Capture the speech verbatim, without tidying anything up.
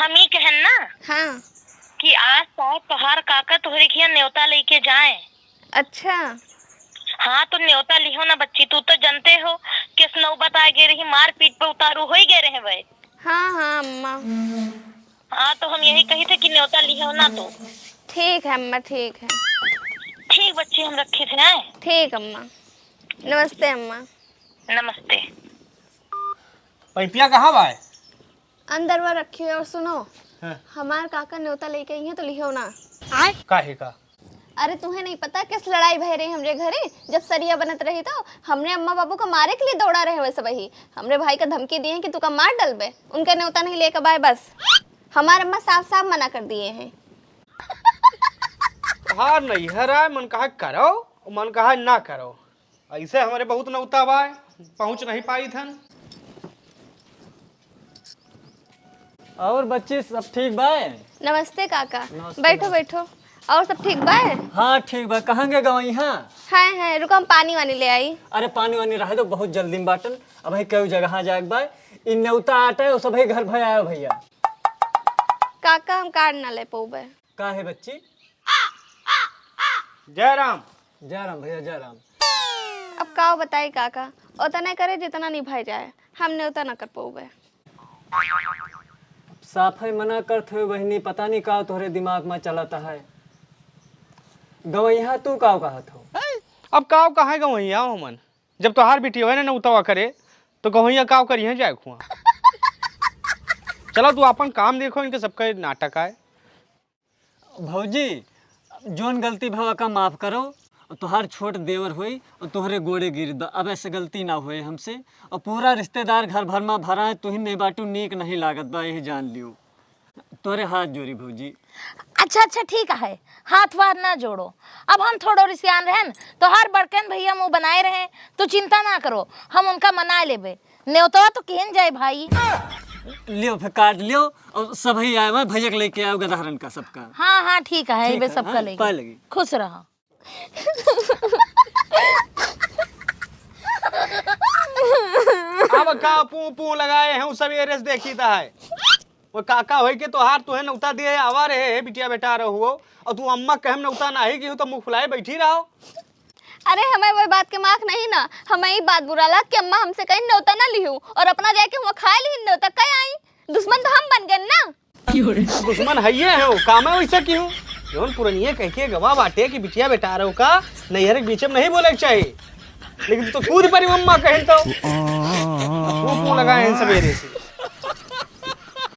हम ई कहन ना हाँ। कि आज शायद तोहार काका तोहरे खिया न्योता लेके जाए। अच्छा। हाँ, तो न्योता लिहो ना बच्ची, तू तो जनते हो, किस नौबत आ गए रही, मारपीट पे उतारू हो ही गए रहे भाई। हाँ, हाँ, अम्मा। हाँ, तो हम यही कही थे कि न्योता लिहो ना तू। ठीक है, अम्मा, ठीक है। ठीक बच्ची, हम रखी थे, हैं? ठीक, अम्मा। नमस्ते, अम्मा। नमस्ते। पैपिया कहाँ बा? अंदरवा रखी है। और सुनो, हाँ। हमार काका न्योता लेके आई है, तो लिहो ना। काहे का? अरे, तुहें नहीं पता किस लड़ाई भय रही हमरे घरे? जब सरिया बनत रही तो हमरे अम्मा बाबू का मारे के लिए दौड़ा रहे वैसे वही। हमरे भाई का धमकी दिए हैं कि तू का मार डलबे, उनका न्योता नहीं लेके बाय बस। हमार अम्मा साफ साफ मना कर दिए हैं। हाँ, नैहर आए, मन कहा करो, मन कहा ना करो। ऐसे हमरे बहुत नौता बा, पहुँच नहीं पाई थन। और बच्ची, सब ठीक बा? नमस्ते काका। नमस्ते। बैठो, बैठो। और सब ठीक बा? हाँ, ठीक बा। कहाँ गए गवैया? हैं, हैं, रुको, हम पानी वानी ले आई। अरे, पानी वानी रहे दो, बहुत जल्दी में बाटन। अबही केहू जगह जाए के बा। इ नेवता आटे, वो सबही घर भर आयो भैया। काका, हम कार्ड ना ले पौबे। का है बच्ची? जय राम। जय राम भैया, जय राम। अब का बताई काका, उतने करे जितना निभाई जाए, हमने उतना कर पौबे। साफे मना करत हो बहिनी, पता नहीं का तोहरे दिमाग में चलत है। गवैया तू का कहत हो? अब का कहा गवैया हो मन, जब तोहार बिटिया है ना नौतवा करे, तो गवैया का करिए जाए खुआ। चलो तू अपन काम देखो, इनके सबका नाटक आए। भौजी, जौन गलती भवा का माफ करो, और तोहार छोट देवर होई और तोहरे गोड़े गिर द, अब ऐसे गलती ना होए हमसे। और पूरा रिश्तेदार घर भर में भरा है, तुही नहीं बाटू, नीक नहीं लागत बा, यही जान लियो। तोहरे हाथ जोड़ी भौजी। अच्छा, अच्छा, ठीक है, हाथ वाथ ना जोड़ो। अब हम थोड़ो रिसियान रहन, तोहार बड़कन भैया मुंह बनाए रहे, तू चिंता ना करो, हम उनका मना लेबे। नेवतवा तो केहन जाए भाई। लियो, फिर काट लियो और सबही आए हुए भैया के लेके आओ गदहरन का सबका। हाँ, हाँ, ठीक है, ठीक बे है, सबका हाँ, लेके। पाए लगी। खुश रहा। अब का पू पू लगाए हैं, उ सब एरेस देखी ता है। वो काका होई के तोहार तुहे नौता दिए आवा रहे है, बिटिया बेटा रहो, और तू अम्मा कहम नौता नाही की हो तो मुंह फुलाए बैठी रहो। अरे, हमें वही बात के माख नहीं ना, हमें ई बात बुरा लग कि अम्मा हमसे कहीं न्योता ना लिहू और अपना जाके हुआ खाए ली न्योता, कह आई। दुश्मन तो हम बन गए ना। दुश्मन है ये है, काम है वैसा क्यों? जौन पुरनिये कह के गवा बाटे कि बिटिया बेटा रहो का नैहर के बीच में नहीं बोले के चाहिए, लेकिन तू तो कूद परी अम्मा कहें तो। वो क्यों लगाए हैं सवेरे से?